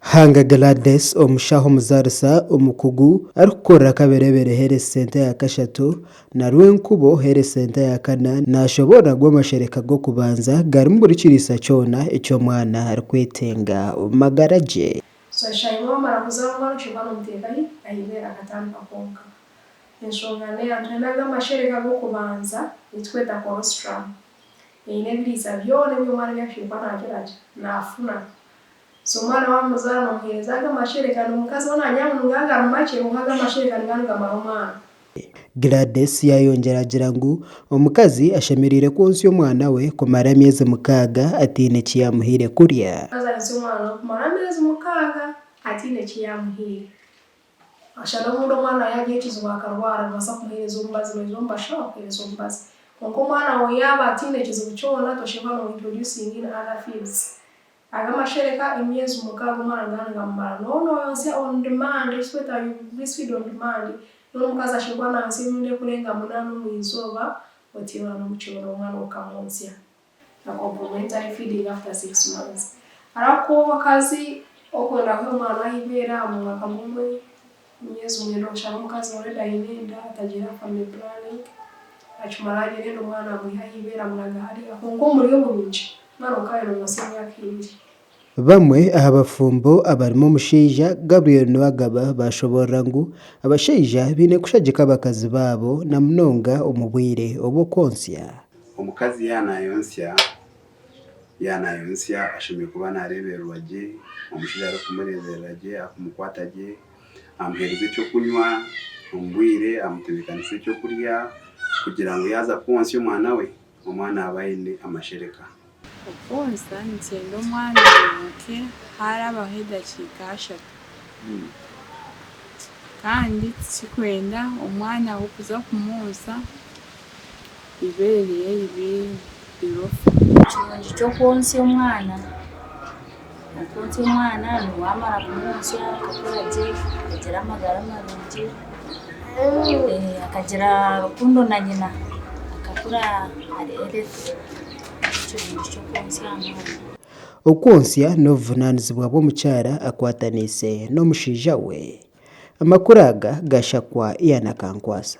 Hanga Gladys, omushaho omuzaarisa omukugu arikukorera Kaberebere Health Centre ya kashatu na Rwenkubo Health Centre ya kana nashoboorora ngu amashereka g'okubanza garimu buri kiriisa kyona eki omwana arikwetenga omu magara gye. So eshaaha wamara kuzaara omwana oshobora nomuteeka hi ahibeere akatandika kwonka. Enshonga neya twine ago amashereka g'okubanza ei tukweta colostrum eine ebiriisa byona ebi omwana ebi ashemereire kuba nagira gye nafuna. So omwana wamuzaara nomuhereza ago amashereka nomukazi we nanyanga ngu nigo gari makye kwonka ago amashereka nigo nigamara omwana. Gladys yayongyera agira ngu omukazi ashemereire kwonsya omwana we kumara emyezi mukaaga ataine ki yamuhaire kurya. Omukazi ayonsya omwana we kumara ameezi mukaaga ataine ki yamuhaire. Ashana obundi omwana yagira ekizibu akarwara nibabaasa kumuheereza omubazi noija omu bashaho bakuheereze omubazi. Kwonka omwana waawe yaaba ataine kizibu kyona toshemereire kuba nomu introducinga in other feeds. Aga amashereka emyezi mukaaga omwana nigaba nigamumara nooba noyonsya on demand eki tweta you breastfeed on demand nooba omukazi ashemereire kuba nayonsya emirundi ekurenga munaana omu izooba otiireho na n'omukiro n'omwana okamwonsya. Na complementary feeding after 6 months hariho abakazi okwenda kuha omwana aha ibeere aha mwaka gumwe, emyezi mwenda oshanga omukazi already aine enda atagiire aha family planning akimara agira enda omwana amwiha aha ibeere amunaga hariya kwonka omuri oburungi omwana okaaba nomwontsya emyaka ebiri. Bamwe aha bafumbo abarimu omushaija Gabriel Nuwagaba bashoborora ngu abashaija baine kushagika abakazi baabo na munonga omu bwire obw'okwontsya. Omukazi yaaba naayontsya, yaaba naayontsya ashemereire kuba naareebererwa gye, omushaija arikumureeberera gye, arikumukwata gye, amuheereza ekyokunywa omu bwire, amutebeekanisa ekyokurya kugira ngu yaaza kwontsya omwana we, omwana abe aine amashereka. Okwonsa nikyenda omwana ayonke harabaho edakiika ashatu kandi tikikwenda omwana ahu okuza kumwonsa eibeere rye ribe rirofu. Kirungi ky'okwontsya omwana, okwontsya omwana wamara kumwontsya akakura gye akagira amagara marungi, akagira rukundo na nyina akakura ari healthy. Nikyo kirungi ky'okwontsya omwana. Okwontsya n'obuvunaanizibwa bw'omukyara akwataniise n'omushaija we. Amakuru aga gashakwa Ian Akankwasa.